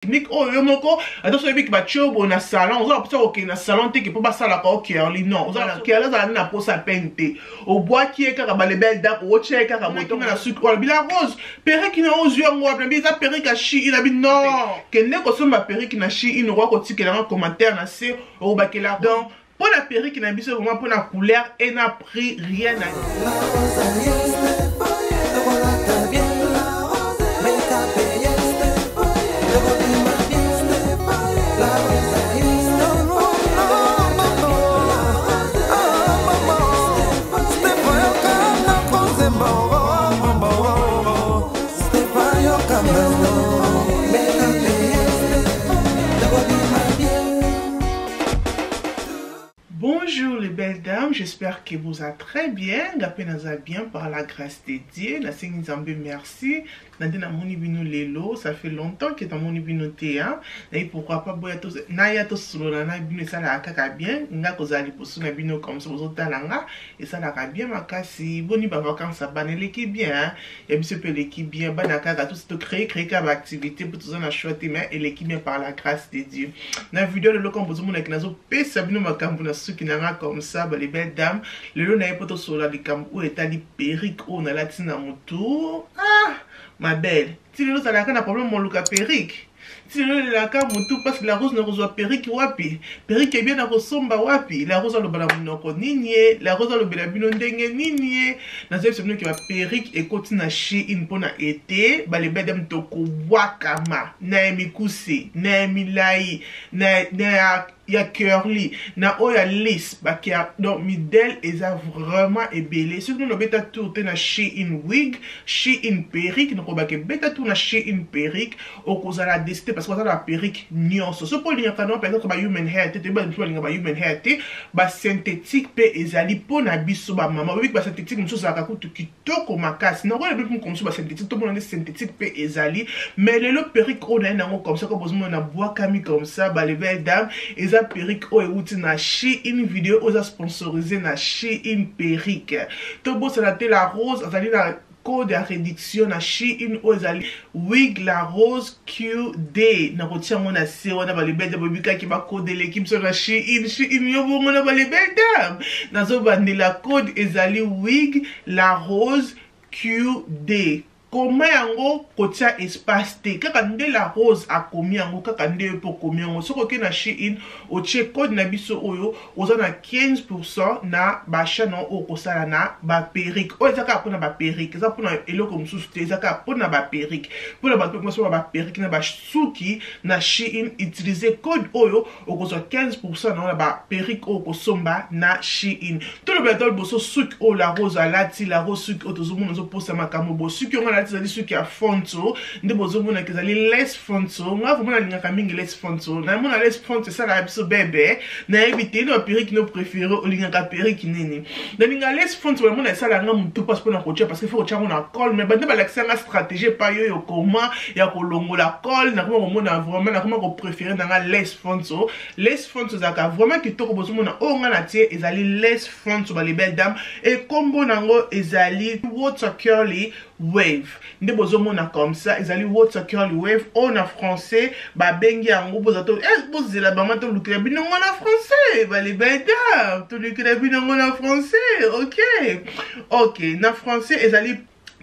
Technique oyo yo moko ata soki oyebiki batie yo boye na salon, oza na mposa kokende na salon te ke mpo basalaka yo curly. Non, oza na curly, azala nde na mposa pene te. Obwaki ye kaka balebel dame, ootya ye kaka boye tonga na suki oyo alobi la rose, perruque na ozwi yango wapi? Nabi eza perruque ya Shein. Nabi non, kende kosomba perruque na Shein, okoka kotikela nga commentaire na se, okobakela. Donc mpo na perruque na biso vraiment, mpo na couleur et na prix, rien à Bonjour les belles dames, j'espère que vous allez très bien. Nga pe naza bien par la grâce de Dieu. Nasengi Nzambe merci. Nande namoni bino lelo, ça fait longtemps que namoni bino te hein. Nayi pourquoi pas boya to naya to solola na bino esalaka kaka bien. Nga kozala liboso na bino comme ça bozotala nga esalaka bien makasi. Boni ba vacances bana eleki bien hein. Ya biso pe eleki bien, bana kaka tous to créer créer kaka ba activité po toza na choix te, mais eleki bien par la grâce de Dieu. Na video lelo comme bozomona ke nazopesa bino makambo na suki na nga comme ça, ba les belles dames. Lelo naye po tosolola likambo oyo etali perruque oyo nalati na motu. Ah ma belle, ti lelo ozalaka na problème moluka perruque? Ti lelo olelaka motu parce que la rose nakozwa perruque wapi? Perruque ebie nakosomba wapi? La rose aloba na monoko nini ye? La rose alobela bino ndenge nini ye? Nazoyebisa bino ke ba perruque ekoti na Shein mpona ete ba les belles dames tokobwakama na ya mikuse, na ya milai, na ya curly, na oyo ya lisse, ba donc midele eza vraiment ebele. Soki nano obeta tour te na Shein wig, Shein perruque, nakobaka ebeta tour na Shein perruque, okozala décidé parce que baza na perruque nyonso. Soki olingaka no peut-être ba human hair te, toyeba mosusu balinga ba human hair te, ba synthétique mpe ezali mpo na biso bamama. Oyebi ba synthétique mosusu ezalaka kutu kitoko makasi. Nakoyeba mpe moko mosusu ba synthétique, tomona nde synthétique mpe ezali. Mais lelo perruque oyo naye nango comme ça, ko bozomona na bwakami comme ça, ba les belles dames, eza perruque oyo euti na Shein. Video oyo eza sponsorisé na Shein perruque. Tobosana te, la rose azali na code ya réduction na Shein oyo ezali wig la rose QD. Nakotia yango na se wana. Ba les belles dames, boyebikaki bacode eleki biso na Shein. Shein yo bongo na ba les belles dames. Nazobandela, code ezali wig la rose QD. Koma yango, kotia espace te, kaka nde la rose akomi yango, kaka nde yo mpe okomi yango. Soki okei na Shein, otie code na biso oyo, oza na 15% na baachat na oyo okosala na baperruque. Oyo eza kaka mpona baperruque, eza mpona eloko mosusu te, eza kaka mpona baperruque, mpona bato mpe basomba baperruque na basuki na Shein. Utilize code oyo, okozwa 15% na na baperruque oyo okosomba na Shein. Tolobela to liboso suki oyo la rose alati. La rose, suki oyo tozomona ozoposa makambo bo suki oyo nga alati ezali suki ya fonso. Nde bozomonaka ezali lace fonso. Nga vraiment nalingaka mingi lace fonso. Namona lace fonso esalaka biso bebe. Nayebi te no perruque no préféré, olingaka perruque nini? Nalinga lace fonso, namona esalaka nga motu mpasi mpona kotia parce que faut kotia yango na col. Mais bande balakisa nga stratégie epai oyo comment ya kolongola col. Nakoma komona vraiment, nakoma kopréféré nanga lace fonso. Lace fonso ezalaka vraiment kitoko. Bozomona oyo nga na tie ezali lace fonso, ba les belles dames, ekombo nango ezali water curly wave. Nde bozomona comme ça, ezali water curly wave. Oyo na français babengi yango, boza to bozela bama, tolukela bino ngo na français. Ba les belles dames, tolukela bino ngo na français. Ok, na français ezali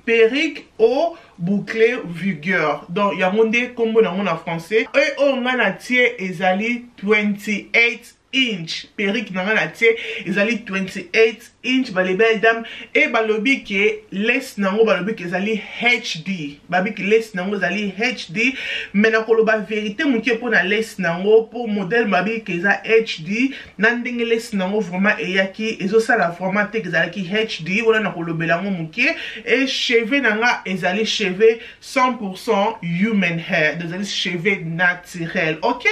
perruque au bouclé vigueur. Donc yango nde nkombo nango na français. E oyo nga na tie ezali 28 inch. Perruque na nga na tie ezali 28 inch, ba les belles dames. E balobi ke lace nango, balobi ke ezali HD, babi ke lace nango ezali HD. Mais na koloba vérité moke mpona lace nango, mpo modèle babi ke eza HD, na ndenge lace nango vraiment eyaki, ezosala vraiment te ke ezalaki HD wana. Na kolobela yango moke. E cheveux na nga ezali cheveux 100% human hair, ezali cheveux naturel. Ok,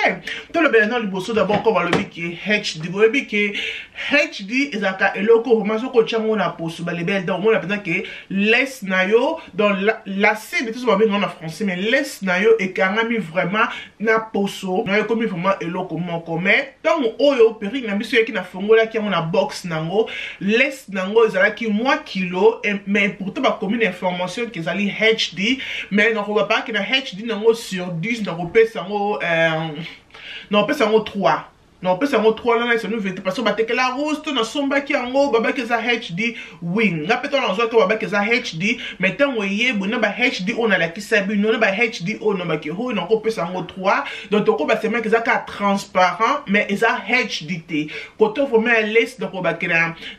tolobela na liboso d'abord ko balobi ke ke HD. Boyebi ke HD ezalaka eloko vraiment soki otia yango na poso, ba les belles dames, omona mpenza ke lace na yo, donc lacet de toso babenga na français, mais lace na yo ekangami vraiment na poso na yo, ekomi vraiment eloko moko. Mais ntango oyo perruque na biso eyaki, nafongolaki yango na box nango, lace nango ezalaki mwa kilo. Mais pourtant bakomi na information ke ezali HD, mais nakoba pake na HD nango, sur 10 nakopesa yango 3, nakopesa yango 3. Nana esanu vérité, parce que batekela rose to nasombaki yango, babaki eza HD. Oui, nga mpe ntango nazwaki, babaki eza HD, mais ntango eyebwe na ba HD oyo nalakisa bino, na ba HD oyo nabaki oyo, nakopesa yango 3. Donc tokoba semaki eza kaka transparent, mais eza HD te. Kote vraiment ya lace, nakobaki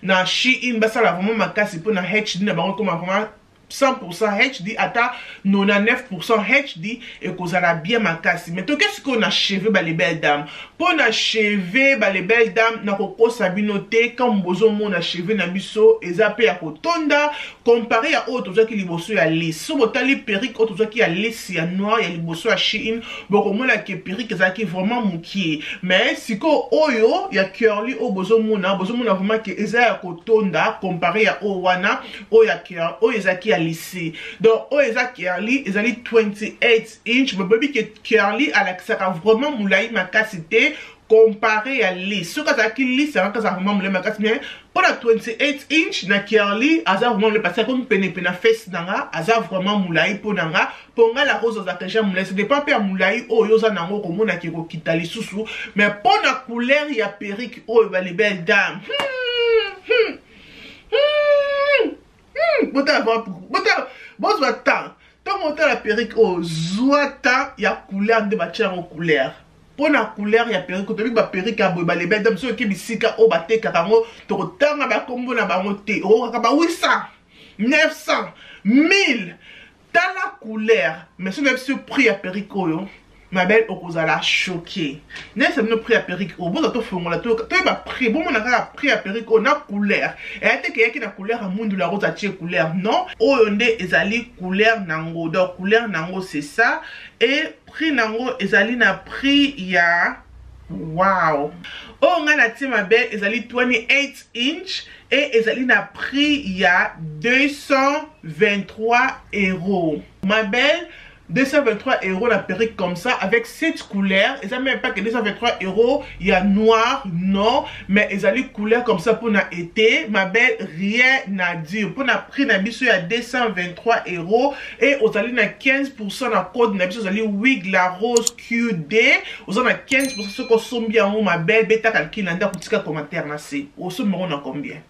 na Shein basala vraiment makasi mpo na HD na bango ekoma vraiment 100% HD, ata 99% HD ekozala bien makasi. Mais toke sikoyo na cheveux, ba les belles dames. Mpo na cheveux, ba les belles dames, nakokosa bino te, comme bozomona, cheveux na biso eza mpe ya kotonda comparé ya oyo tozwaki liboso ya lisse. So botali perruque oyo tozwaki ya lisse ya noir ya liboso ya Shein, bokomona ke perruque ezalaki vraiment mokie. Mais sikoyo oyo ya curly oyo bozomona, bozomona vraiment ke eza ya kotonda comparé ya oyo wana, oyo ya oyo ezalaki ya lisse. Donc oyo eza curly, ezali 28 inch. Boyebi ke curly alakisaka vraiment molai makasi te comparé ya lisse. Soki azalaki lisse, yango aza vraiment molai makasi, mais mpona 28 inch na curly, aza vraiment molai, parce que akomi penepene na fesse na nga. Aza vraiment molai mpo na nga, mpo nga la rose azalaka déjà molai. Ça dépend mpe ya molai oyo oza nango, okomonaki ekokita lisusu. Mais mpo na couleur ya perruque oyo, ba les belles dames, botala, botala, bozwa temps. Ntango otala perruque oyo, zwa temps ya couleur nde batia yango couleur. Mpo na couleur ya perruque, toyebi baperruque ya boye, ba les belles dames, soki oke bisika oyo batekaka yango, tokotanga bakombo na bango te, okokaka ba 800, 900, 1000. Tala couleur. Mais soki nayebi so prix ya perruque oyo, ma belle, okozala choqué. Nayesa bino prix ya perruque oyo, boza tofongola, toyeba prix, bomona kaka prix ya perruque oyo na couleur. Eya te ke eyaki na couleur ya mwindu, la rose atie couleur, non. Oyo nde ezali couleur nango. Donc couleur nango, c'est ça. Et prix nango ezali na prix ya, wow, oyo ngai natie mabe, ezali 28 inch et ezali na prix ya 223 €, ma belle. 223 € la perruque comme ça avec cette couleur. Eza même pas que 223 €, il y a noir, non, mais ezali couleur comme ça pour na été, ma belle, rien à dire. Pour na prix na biso ya 223 € et ozali na 15% na code na biso, ozali wig la rose QD, oza na 15% soki osombi yango, ma belle. Beta calcul na ndako, tika commentaire na se, osombi yango na combien?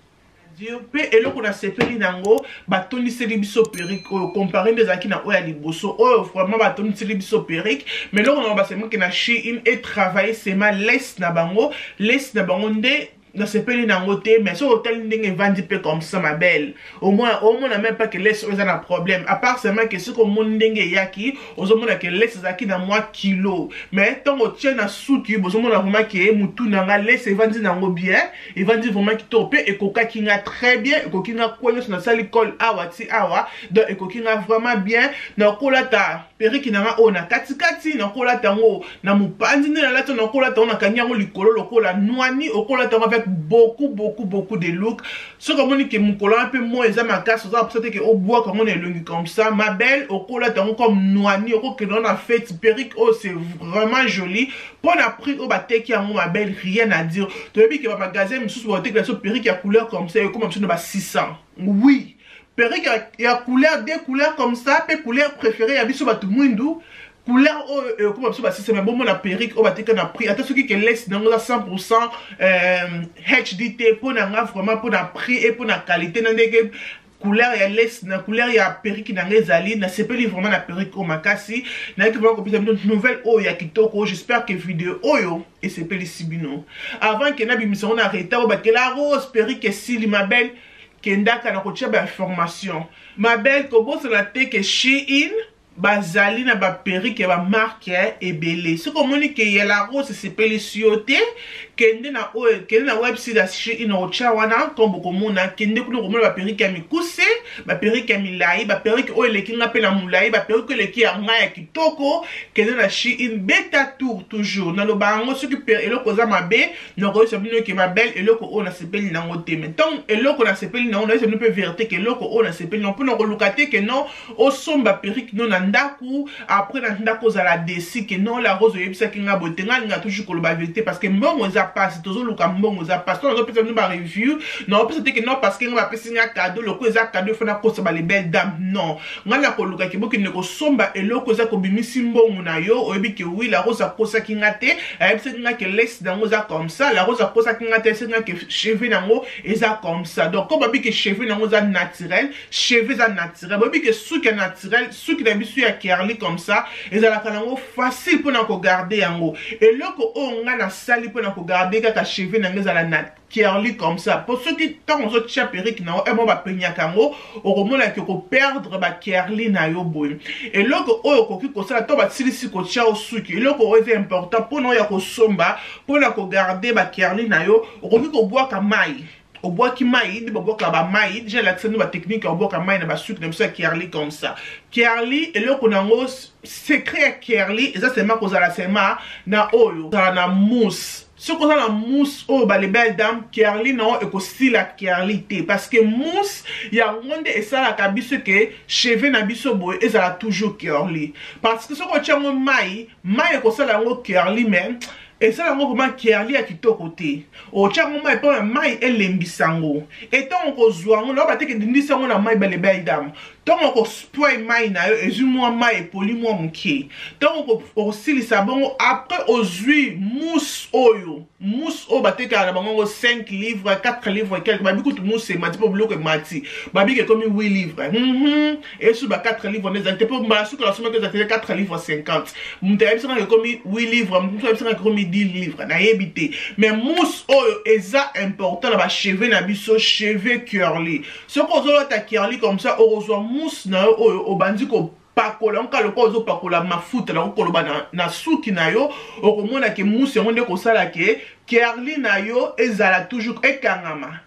Mpe eloko nasepeli nango, batondiseli biso perruque oyo comparé nde ezalaki na oyo ya liboso. Oyo vraiment batondiseli biso perruque. Mais eloko nango basemaki na Shein etravaille sema lace na bango, lace na bango nde nasepeli nango te. Mais soki otali ndenge evandi mpe comme ça, ma belle, au moins omona même pas que lace oyo eza na problème, à part seulement ke soki omoni ndenge eyaki, ozomona ke lace ezalaki na mwa kilo. Mais ntango otie na suki, bozomona vraiment ke mutu na nga, lace evandi nango bien, evandi vraiment kitoko mpe ekokaki nga très bien. Ekoki nga kwa nyonso, nasali col awa ti awa, donc ekoki nga vraiment bien. Nakolata perruque na nga oyo na katikati, nakolata yango na mopanzi nde nalati, nakolata yango, nakangi yango likolo lokola nwani. Okolata yango avec beaucoup, beaucoup, beaucoup de look. Soki omoni ke mokolo wana mpe moi eza makasi, oza mposa te ke obwaka yango na elongi comme ça, ma belle, okolata yango comme nwani, okokende yango na fête. Perruque oyo, c'est vraiment joli. Mpo na prix oyo bateki yango, ma belle, rien à dire. Toyebi ke bamagasin mosusu baotekela biso perruque ya couleur comme ça, ekoma biso na ba 600. Oui, perruque ya couleur, deux couleurs comme ça, mpe couleur préférée ya biso bato mwindu, couleur oyo ekoma biso basisa. Mais bomona perruque oyo bateka na prix, ata soki ke lace nango eza 100% HD te, mpo na nga vraiment, mpo na prix e mpo na qualité na ndenge couleur ya lace na couleur ya perruque na ngai ezali, nasepeli vraiment na perruque oyo makasi. Nayaki vraiment kopesa bino nouvelle oyo ya kitoko. J'espère que video oyo esepelisi bino. Avant ke nabimisa ngo na retard, oyo bakela rose perruque esili, ma belle, kendaka na kotia bainformation. Ma belle, kobosana te ke Shein Bazali na ba perruque ya ba marque ebele. Soki omoni ke ya La Rose esepelisi yo te, kende na oyo, kende na website ya Shein, otia wana nkombo, komona, kende kuna okomona ba perruque ya mikuse, ba perruque ya milayi, ba perruque oyo eleki nga mpe na molayi, ba perruque oyo eleki ya nga ya kitoko. Kende na Shein, beta tour. Toujours naloba yango, soki eloko eza mabe, nakoyebisa bino ke ma belle, eloko oyo nasepeli nango te. Mais ntango eloko nasepeli nango, nayebisa bino mpe vérité ke eloko oyo nasepeli nango, mpona koluka te ke non, osomba perruque no na ndako, après na ndako ozala déçu ke non, La Rose oyebisaki nga boye te. Nga alinga toujours koloba vérité, parce que mbongo eza mpasi, tozoluka mbongo eza mpasi. To nazopesa bino bareview, naopesa te ke non, parce que nga bapesi nga cadeau, loko eza cadeau, fana kosa ba les belles dames. Non, nga na koluka ke bokende kosomba eloko eza kobimisi mbongo na yo, oyebi ke oui, La Rose akosaki nga te, ayebisaki nga ke lace nango eza comme ça. La Rose akosaki nga te, ayebisaki nga ke cheveux nango eza comme ça. Donc comme babi ke cheveux nango eza naturel, cheveux eza naturel. Boyebi ke suki ya naturel, suki na biso ya curly comme ça, ezalaka nango facile mpona kogarder yango. Eloko oyo nga nasali mpona kogarder kaka cheveux nango ezala na curly comme ça, po soki ntango ozotia perruque na yo emo bapeignaka yango, okomonaki okoperdre bacurly na yo boye. Eloko oyo okoki kosala to basilisi kotia yo suki, eloko oyo eza important mpona oyo ya kosomba mpona kogarder bacurly na yo, okoki kobwaka mai. Obwaki mai nde babwaka bamai déjà, elakisa bino batechnique ya kobwaka mai na basuki na biso ya curly comme ça. Curly, eloko nango, secret ya curly eza seulement kozala seulement na oyo ozala na mousse. Soki oza na mousse oyo, ba les belles dames, curly na yo ekosila curly te, parce que mousse yango nde esalaka biso ke cheveux na biso boye ezala toujours curly. Parce que soki otia yango mai, mai ekosala yango curly, mais esala yango vraiment curly ya kitoko te. Otia yango mai mpona mai elembisa yango. Etango kozwa yango, nayo bateke ndindisi yango na mai, ba les belles dames, ntango okospray mai na yo, ezwi mwa mai, epoli mwa moke, ntango okosilisa bongo, après ozwi mousse oyo, mousse oyo batekaka na bango yango 5 livres, 4 livres quelque. Babi kutu mousse emati, mpo biloko emati, babiki ekomi 8 livres. Esu ba 4 livres nde ezali te, mpo mbala suka nasomaki ezali te 4 livres 50. Moto ayebisaka ekomi 8 livres, moto ayebisaka ekomi 10 livres, nayebi te. Mais mousse oyo eza important na bacheveux na biso, cheveux curly. Soki ozolata curly comme ça, okozwa mousse na yo oyo, obandi kopakola nka lokola ozopakola mafuta na kokoloba na suki na yo. Okomona ke mousse yango nde kosala ke curly na yo ezala toujours ekangama,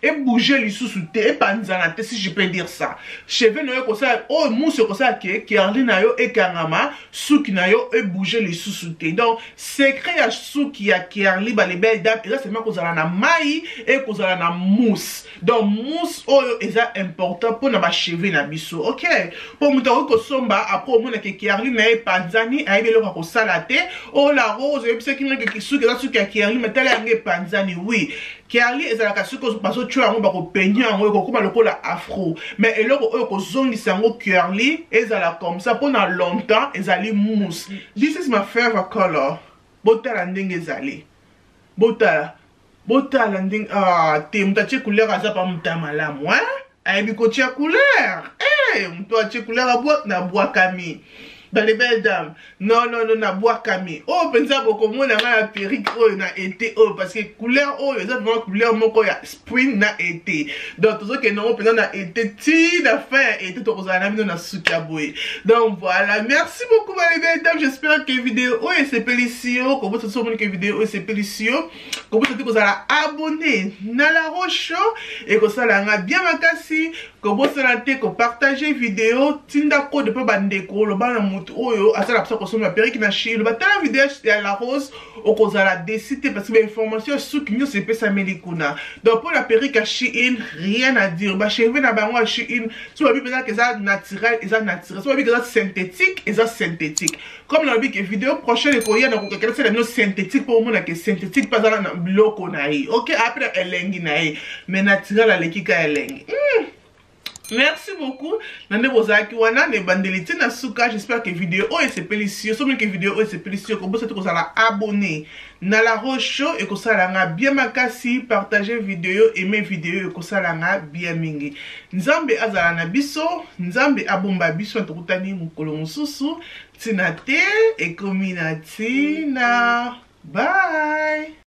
ebouge lisusu te, epanzana te, si je peux dire ça. Cheveux na yo ekosala oyo, mousse ekosala ke curly na yo ekangama, suki na yo ebouge lisusu te. Donc secret ya suki ya curly, ba les belles dames, eza seulement kozala na mai e kozala na mousse. Donc mousse oyo eza important mpona bacheveux na biso, ok? Mpo moto akoki kosomba, après omonaka curly na ye epanzani, ayebi eloko ya kosala te. Oyo La Rose oyebisaki nga suki eza suki ya curly, mais tala yango epanzani. Oui, curly ezalaka soki bazotia yango, bakopeigne yango, ekokóma lokola afro. Mais eloko oyo kozongisa yango curly ezala comme ça mpona longtemps ezali mousse. This is my favorite color. Botala ndenge ezali, botala, botala ndenge. Ah te, moto atie couleur aza pa moto ya malamu, hein? Ayebi kotia couleur. Hey, moto atie couleur nabwakami, ba les belles dames. Non, non, non, nabwakami. Oyo mpenza bokomona nga na perruque oyo na été oyo, parce que couleur oyo eza vraiment couleur moko ya spring na été. Donc tozokende yango mpenza na été ti na fin ya été, tokozala na bino na suki ya boye. Donc voilà, merci beaucoup, ba les belles dames. J'espère que vidéo oyo esepelisi yo. Kobosa so omoni ke vidéo oyo esepelisi yo, kobosa te kozala abonné na La Rose Show, ekosala nga bien makasi. Kobosana te kopartage vidéo, tinda code mpo bandeko. Loba na motu oyo asala biso kosomba perruque na Shein, loba tala vidéo ya La Rose, okozala déçu te, parce que bainformation ya suki nyonso epesameli kuna. Donc mpo na perruque ya Shein, rien à dire. Bacheveux na bango ya Shein, so babi mpezaka eza naturel, eza naturel. So babi eza synthétique, eza synthétique. Comme nalobi ke vidéo prochaine ekoya na kokakela bino synthétique, mpo omona ke synthétique mpe aza na biloko na ye, ok, après elengi na ye, mais naturel aleki ka elengi. Merci beaucoup na nde bozalaki wana na ebandeli ti na suka. J'espère que vidéo oyo esepelisi yo. Soki ke vidéo oyo esepelisi yo, kobosa te kozala abonné na La Rose Show, ekosala nga bien makasi. Partage vidéo, aime vidéo, ekosala nga bien mingi. Nzambe azala na biso, Nzambe abomba biso. Tokutani mokolo mosusu. Ntina te ekomi na ntina. Bye.